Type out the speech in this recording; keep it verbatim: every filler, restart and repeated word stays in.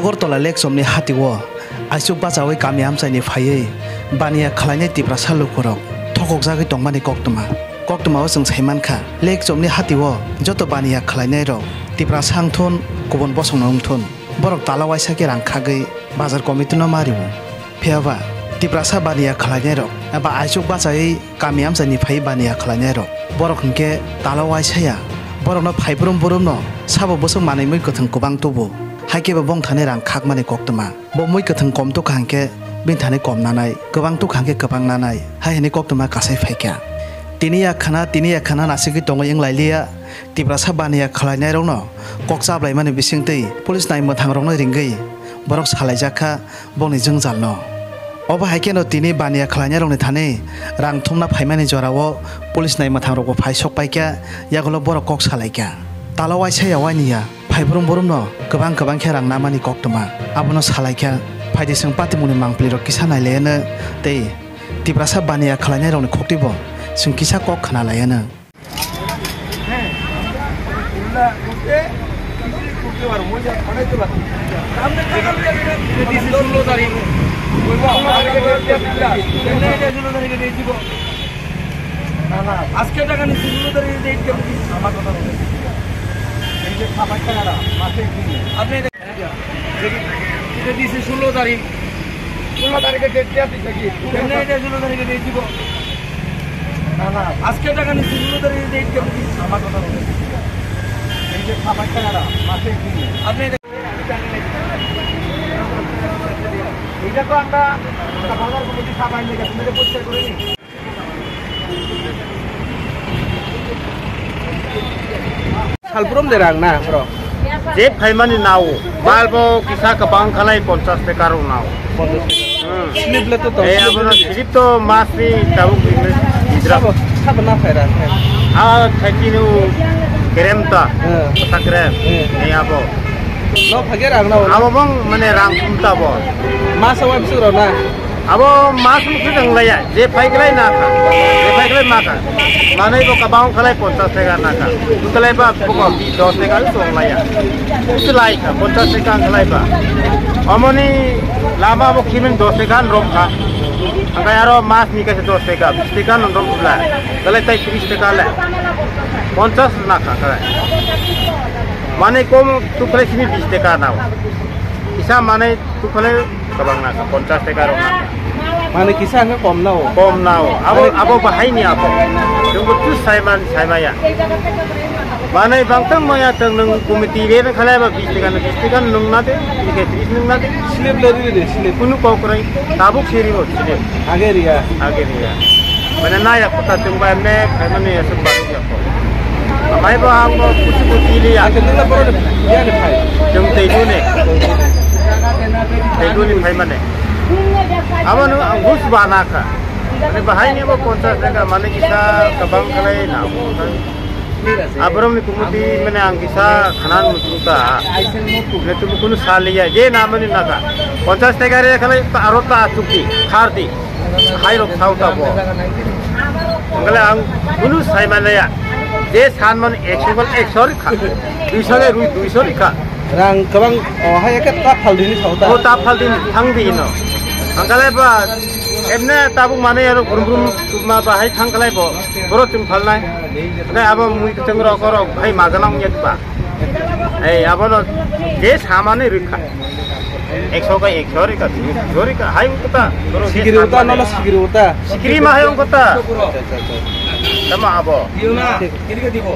Agartala Lekchomni hatio aichuk bachaui kami amchaini phaiwi baniya khwlainai Tiprasa lukurok thokokjagwi tongmani koktwma. Koktwmao chwng saimankha, Lekchomni hatio joto baniya khwlainairok Tiprasa wngthun, kubun bosongno wngthun, borok tala waisa khe rang khagwi bazar committee-no ma rio. Phiya ba, Tiprasa baniya khwlainairok eba aichuk bachaiwi kami amchaini phaiwi baniya khwlainairok, borok hinkhe tala waisa ya. Borokno phai brum brumno sabo bwswk manwi mui kwthwng kwbang tubu, hai khe bo bongthani rang khakmani koktwma. Bo mui kwthwng kom tukha hinkhe bini thani kom nanai, kwbang tukha hinkhe kwbang nanai, hai hwnwi koktwma kasai phaikha. Tini ya khana, tini ya khana nasigwi tongwi wng lailiya. Tiprasa baniya khwlainairokno kok chablaimani bisingtwi police nai mwthangrokno ringwi borok salaijak kha bongni jwngjalno. Obo hai kheno tini baniya khwlainairokni thani rang thumna phaimani jorao police nai mwthangrokbo phai sok paikha, yagulo borok kok salaikha. Tala waisa ya waini ya, phai brum brumno kwbang kwbang khe rang namani koktwma. Abono salaikha, phaidi chwng patimungni mangpilirok kisa nailaiyano tei Tiprasa baniya khwlainairokni khoktibo chwng kisa kok khwnalaiyano. আজকে টাকা নিচ্ছি, ষোলো তারিখে ডেট কেন দিচ্ছি? আমার কথা বলে। এই যে খাবার টাকাটা মাসে দিন। আপনি এটা, এটা দিচ্ছি ষোলো তারিখ। ষোলো তারিখে ডেট দেওয়া দিচ্ছে কি? এমনি এটা ষোলো তারিখে ডেট দিব। না, না। আজকে টাকা নিচ্ছি, ষোলো তারিখে ডেট কেন দিচ্ছি? আমার কথা বলে। এই যে খাবার টাকাটা মাসে দিন। আপনি এটা এটা তো আমরা একটা বাজার কমিটি সভা নিয়ে গেছি, এটা পরিষ্কার করে নিই। Salbrum de rang na, bro. Je phaimani nao, balbo kisa kwbang khalai ponchas taka rok nao. Hmm. Slip le to tong, eh, slip abono le. Slip to masni tabuk bini hijra. Sabo, sabo na phaira. Ah, thaki nu kerem ta. Hmm. Kota kerem. Hmm. Eh, abo. No phage rang nao. Abo bang mane rang kumta bo. Masa wai bisu rao na. Abo mas mukhe tonglaiya, je phaiklai nakha, je phaiklai makha. Manai bo kabang khalai ponchas taka nakha. Tongkhalai ba bo dos taka tonglaiya. Usulai kha ponchas taka khalai ba. Omoni lama bo khimin dos taka rom kha. Angkai aro mas ni kaisa dos taka, bis taka non rom kha. Khalai tai tris taka le. Ponchas nakha khalai. Manai kom tongkhalai sini bis taka nao. Kisa manai tongkhalai Kwbang na kha, ponchas taka rok na kha. Mane kisa hwnkhe kom na o. Kom na o. Abo, mane abo bahai ni abo. Jongbo tu saiman, saimaya. Mane bangtang maya tang nung committee re khalai ba bis taka na, bis taka nung na de, tris nung na de. Slip le ri de, slip. Kunu kok rai, tabuk siri o, slip. Age riya. Age riya. Mane na ya kota chwng bai me khai mane ya sum ba ya ko. Amai bo ang bo kuchi kuchi li ya. Acha nila boro ya ni phai. Chwng tei dune. Tei dune phai mane. Abo no ang bus ba na kha. Mane bahai ni bo ponchas taka mane kisa kabang khalai na. Abrong ni kumuti mane ang kisa khanan mutu ta. Mane tu kunu saliya. Je na mane na kha. Ponchas taka re khalai ta aro ta chukti. Khardi. Hai rok thau ta bo. Wngkha le ang kunu sai manliya. Je san man ekso kal ekso rikha. Duiso le rwi duiso rikha. Rang kwbang, o, hai ekhe ta phal dini sao ta. O ta phal dini thang di no. Wngkha le ba emne tabuk mane aro brum brum ma ba hai thang khlai bo. Boro chwng phalnai. Nai abo mui chwng rok rok hai majanang yet ba. Ei, abono je samani rikha. Ekso ka ekso rikha, duiso rikha, hai ungkha ta. Sikiri uta, nono sikiri uta. Sikiri ma hai ungkha ta. Tamo abo. Diyo na, kiri ka dibo.